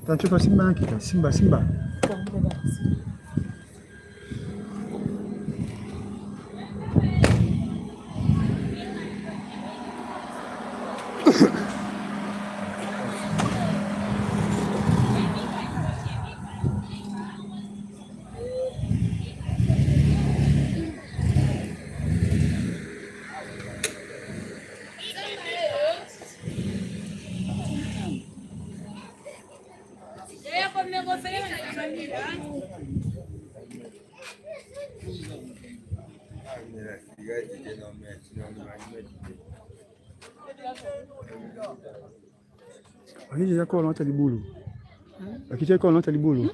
Tanchoka simba nakita simba simba. Akija kwa nata libulu. Akija kwa nata libulu.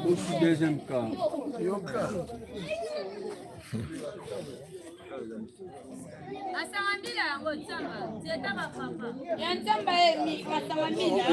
Osi deuxième cas. Asanga mbila yango nzamba tieta bapapa ya nzamba emi asanga mbila.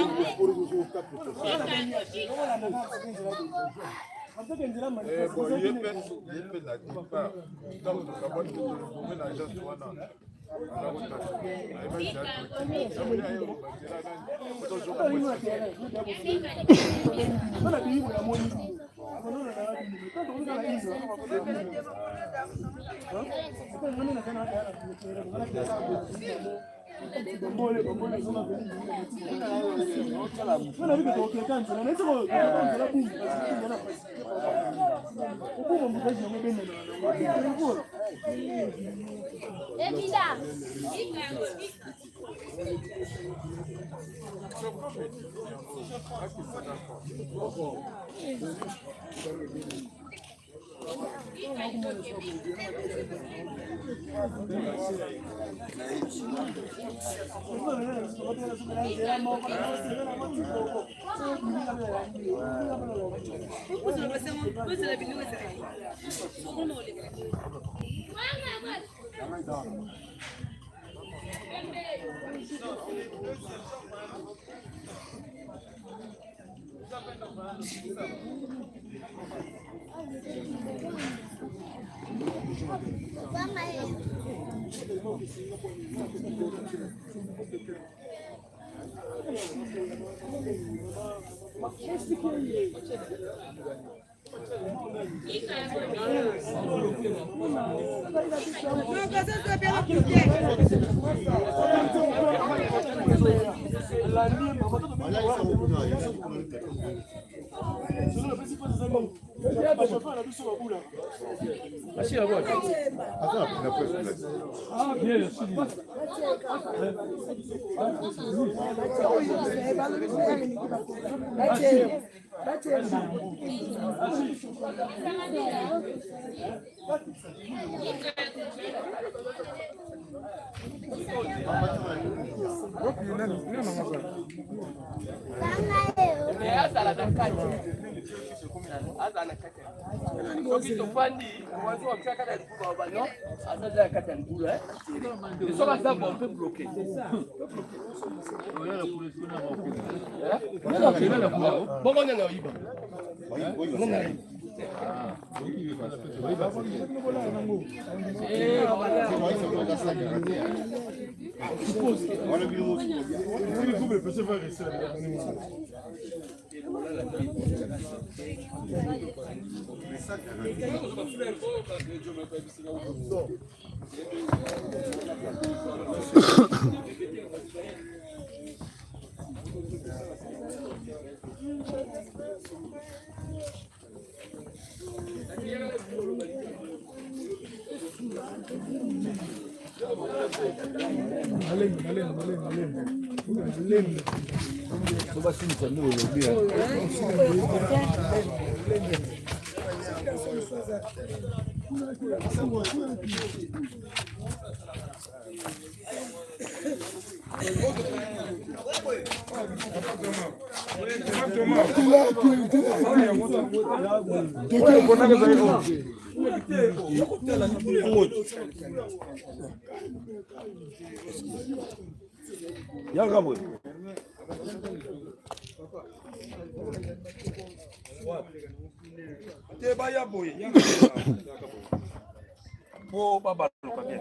Ebida. Aza na kati soki tofandi oatia kati ya libulu aloba non aza deja na kati ya libulu soki aza bon mpe bloke. Bongo nani oyiba? Malembe, malembe, malembe, malembe. Malembe. Te baya boye po babaluka bien.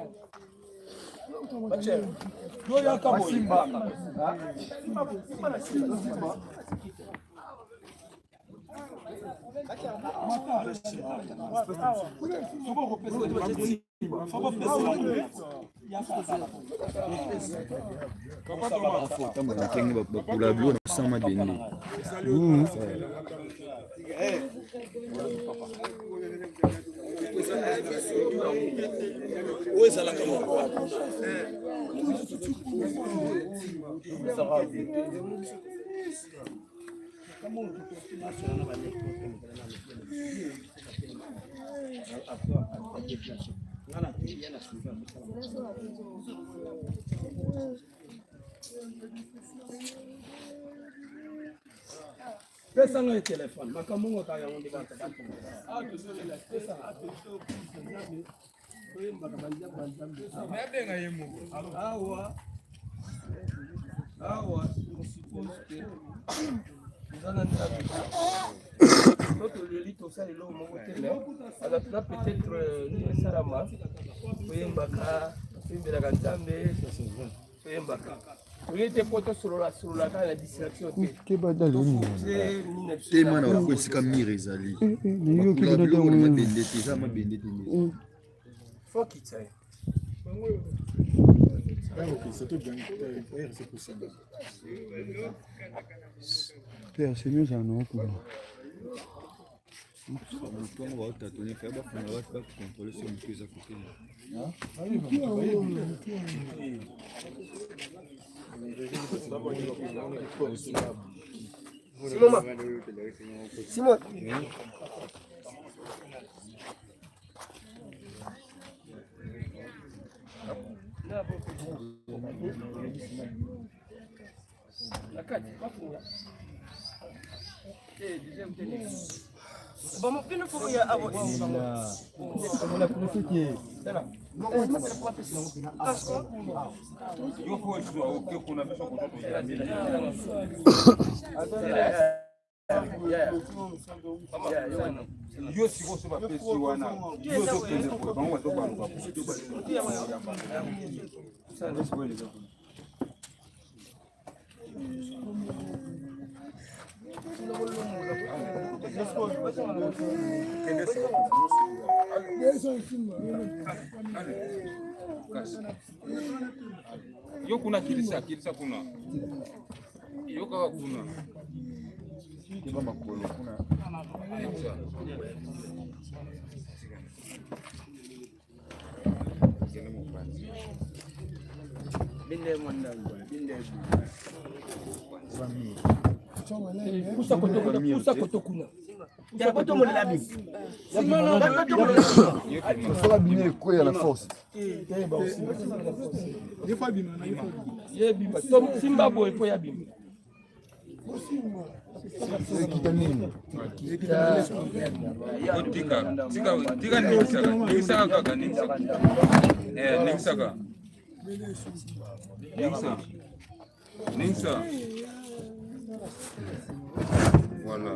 Yo yaka boye. Otambola na kenge bakula bilo na kosala mabende. Oyo ezalaka moko. Pesa ngai telefone, makambo ngo kaka yango nde kaka. Toyembaka banzambe banzambe awa awa. On suppose que toza na Nzambe to toleli, tosala eloko moko te, mais azatuna peut-être nini esalama. Toyembaka, toyembelaka Nzambe, toyembaka, toye te mpo tosolola solola kaka na distraction te. Toforce nini na biso. Tema na bako esika mire ezali. Nayoki. Bakula biloko na mabende te, eza mabende te nde. Faut kitsa ye. Père, c'est mieux ça, non? Kuna. Moto yango baotatone fa bafunga bato bakontrole so moto eza kokende. Simon, Simon. Na kati bafunga. Eh, deuxième tennis. Bon, bino fo ya abo. Yo sikoyo so bapesi wana, yo ozokende boye, bango bazobaluka. Yo kuna kilisa kilisa kuna, yo kaka kuna. Keba makolo kuna. Kilisa. Kende mopanzi. Pusa koto kuna, pusa koto kuna. Soka bino ekweya na force. Ye bima. Simba boye po ya bima. Ekita nini? Tika, tika, tika ningisaka. Ningisaka kaka, ningisaka. Eh, ningisaka. Ningisa. Ningisa. Voilà.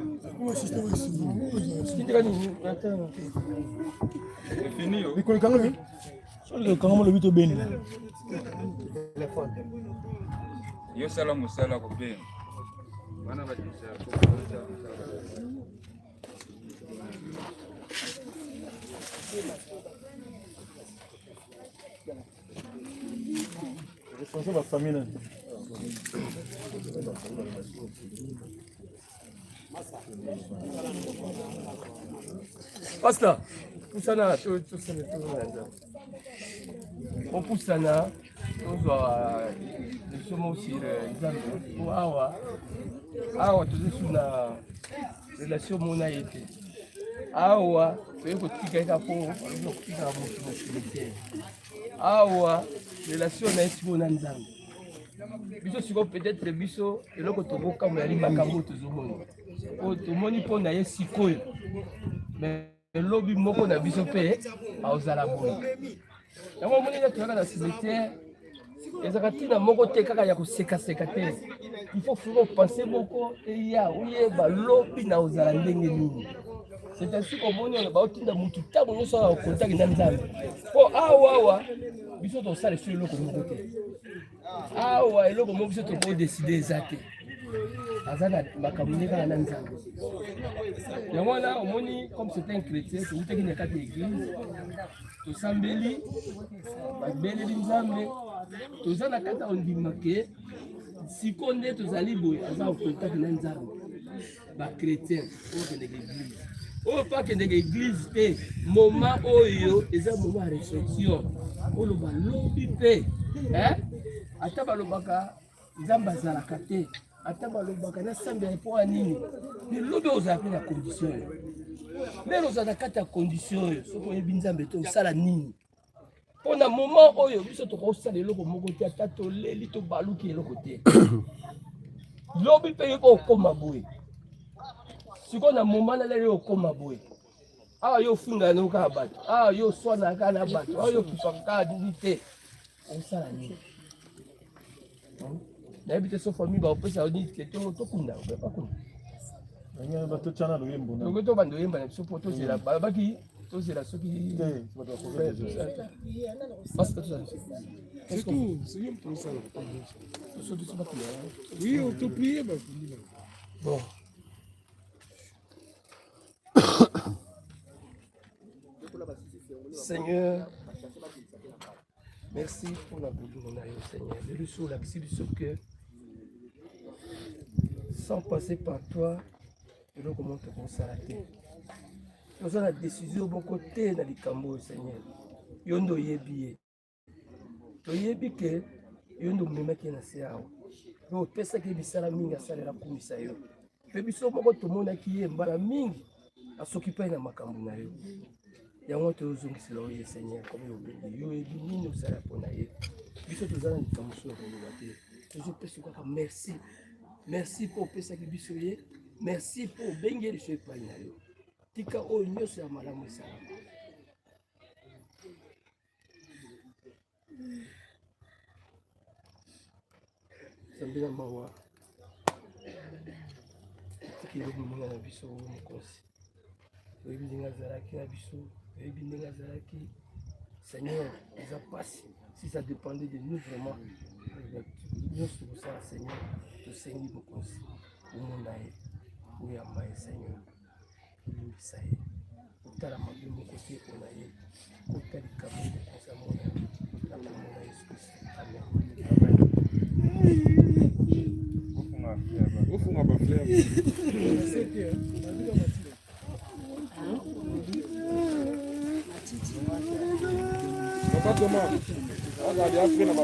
C'est fini. Oh. Mikolo kanga mi? Soki kanga mo lobi to beni. Yo sala mosala kobenga. Bana batisa. Responsable ya famille nani? Pasta, pusana tosala tozala nzambe. Opusana tozwa biso mosile nzambe po awa awa tozosu na relation mona ye te awa toye kotika ye kaka po balobi kotikaka moto na cimetière awa relation na ye sikoyo na nzambe biso sikoyo peut-être biso eloko tokokamwa yali makambo oyo tozomona oyo tomoni mpo na ye sikoyo mais lobi moko na biso mpe akozala boye yango omoni nde toyaka na cimetière ezalaka ntina moko te kaka ya kosekaseka te il faut faut pense moko eya oyeba lobi na ozala ndenge nini c'est ainsi komoni oyo baotinda motu ntango nyonso awa kontaki na nzambe mpo awa awa biso tosala esu eloko moko te awa eloko moko biso tokodeside eza te aza na makambo nde kaka na nzambe yango wana omoni comme c'est un chrétien toutaki na kati ya église tosambeli babeleli nzambe toza na kati ya kondima ke siko nde tozali boye aza kokontakte na nzambe bachrétien oyo akendeke église oyo mpe akendeke église te moma oyo eza moma ya réflexion oloba lobi mpe ata balobaka nzambe azalaka te ata balobaka nasambela mpo ya nini me lobi ozala mpe na condition oyo meme ozala na kati ya condition oyo soki oyebi nzambe te osala nini mpo na moment oyo biso tokosala eloko moko te ata toleli tobaluki eloko te lobi mpe yo okoma boye sikoyo na moment naleli okoma boye awa yo ofingaka no kaka bato awa yo oswanaka kaka na bato awa yo okipaka kaka nini te osala nini nayebi te so famille bakopesa yo nini te tokunda bakunda totyana loyembo tokoki tobanda oyemba na biso mpo tozela balobaki tozela soki bon. Seigneur, merci pour la bolingo na yo Seigneur. Lelo so olakisi biso que sans passer par toi eloko moko tokosala te. Toza na décision moko te na likambo oyo Seigneur. Yo nde oyebi ye. Toyebi ke yo nde omemaki ye na se awa mpe opesaki ye misala mingi asalela kumisa yo mpe biso moko tomonaki ye mbala mingi asokipai na makambo na yo yango tozongisela yo ye seigneur komi obengi yo oyebi nini osala mpo na ye biso toza na likambo mosusu ya koloba te tozopesa kaka merci merci mpo opesaki biso ye merci mpo obengi ye liso epai na yo tika oyo nyonso ya malamu esalama Nzambe na mawa etikeli moninga na biso mokonzi oyebi ndenge azalaki na biso oyebi ndenge azalaki seigneur eza mpasi si ça dépendait de nous vraiment nyonso tokosala seigneur tosengi mokonzi omona ye oyamba ye seigneur Olimbisa ye, otala mabe moko te mpo na ye, kota likambo mokonzi amona na kombo na Yesu Kristo. Amen. Ofunga ba fleur. Papa Thomas, azali afri na ba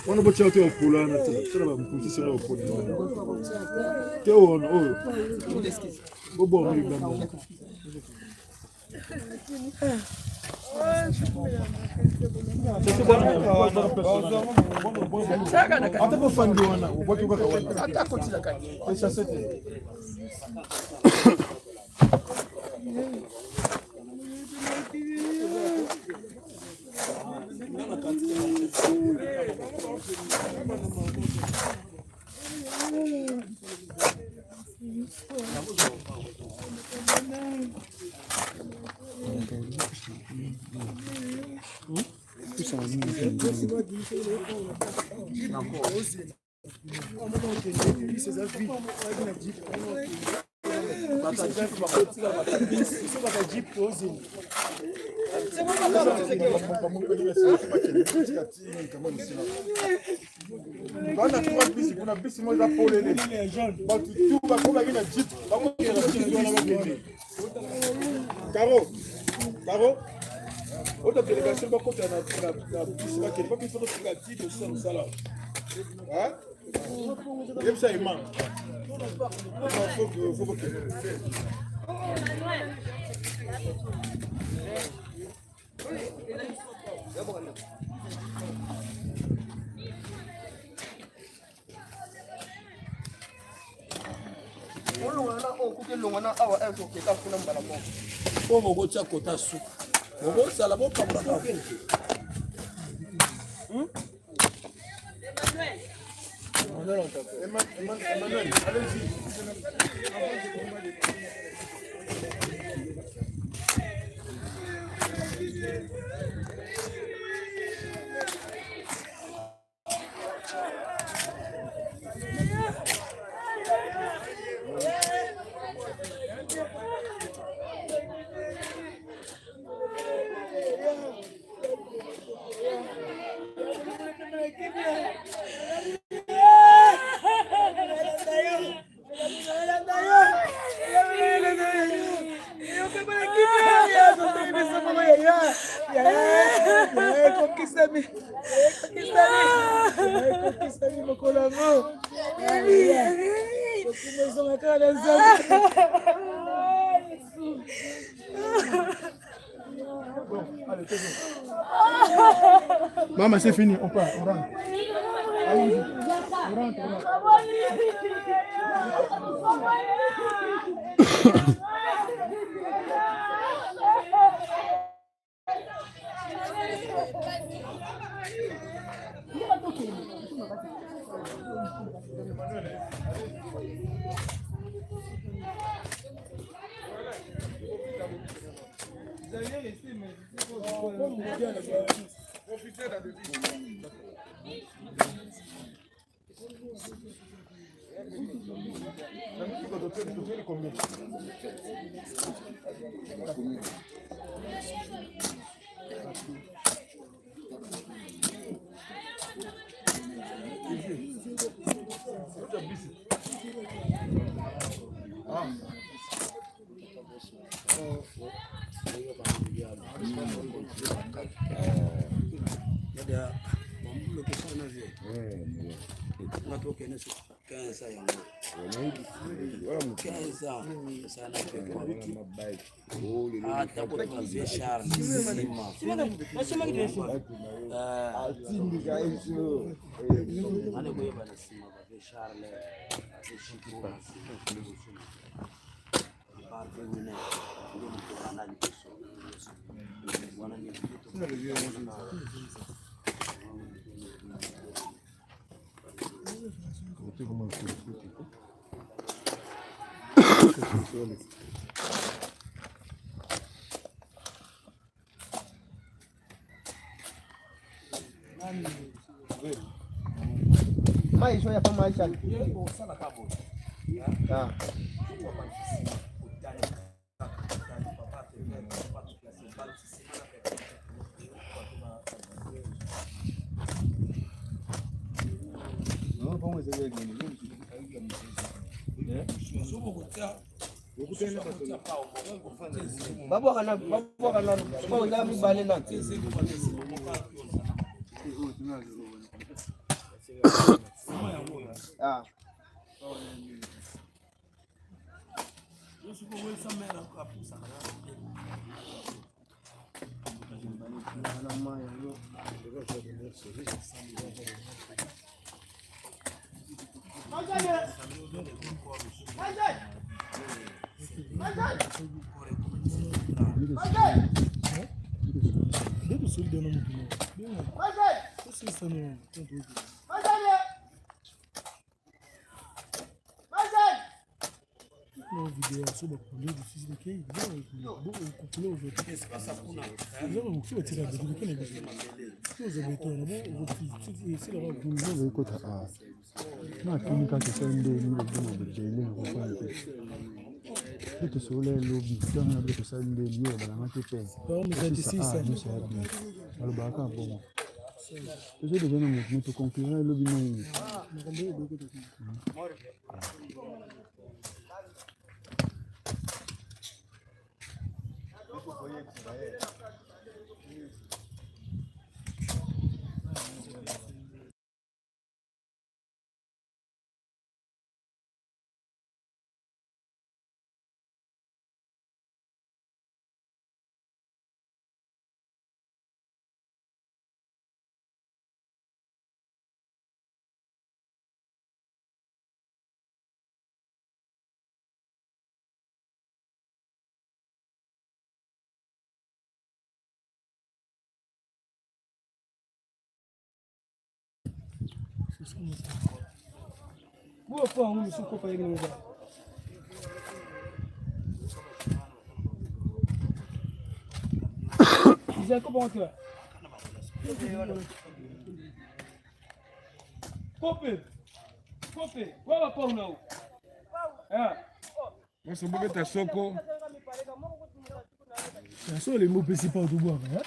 Wana botia te okola na te tsala ba mkuti sala okola te ono oyo bobo mi bamba. Ata bofandi wana obwaki kaka wana Ata kotila kati. Echase te. Bana trois bisi kuna bisi moko eza polele, bato tu bakomaki na jeep, bakokende na bisi wana bakende. Caro, caro, ota délégation bakota na bisi bakende, bakende totika ti tosala mosala. Yebisa ema faut kokende. Olongwana oyo kuki elongwana awa tokeka kuna mbala moko. Po bokotia kota suka, bokosala bokabolaka. Emmanuel, allez-y. Maman, c'est fini, on part, on rentre. Allez-y. On rentre, on rentre. Tokeli combien? Babwaka na babwaka na po oza mibale na Ah. Ekota awa natuni kaka esali nde nini bobongo bebele nakofana te nde tosolola elobi ntango na biso tosali nde nini oyo balanga te mpe nyonso ya bien balobaka kaka bongo tozo deja na motu me toconclura elobi nini. Nyonso bobeta soko. So olembi opesi pa otobwaka.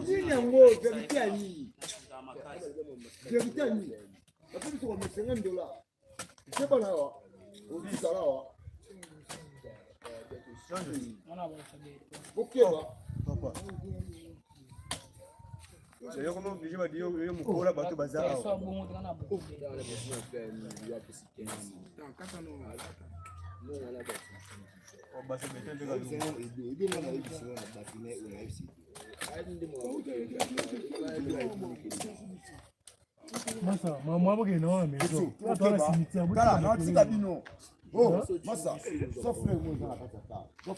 Nini yango verite ya nini? Verite ya nini? Bato biso ba 50 dollars. C'est pas là. Ozala awa. Okeba. Yo koma obligé badi yo mokola bato baza awa. Masa, mama bokende wana maison. Tala, natika bino. Oh, masa, sauf frère mo eza na kati ya kar.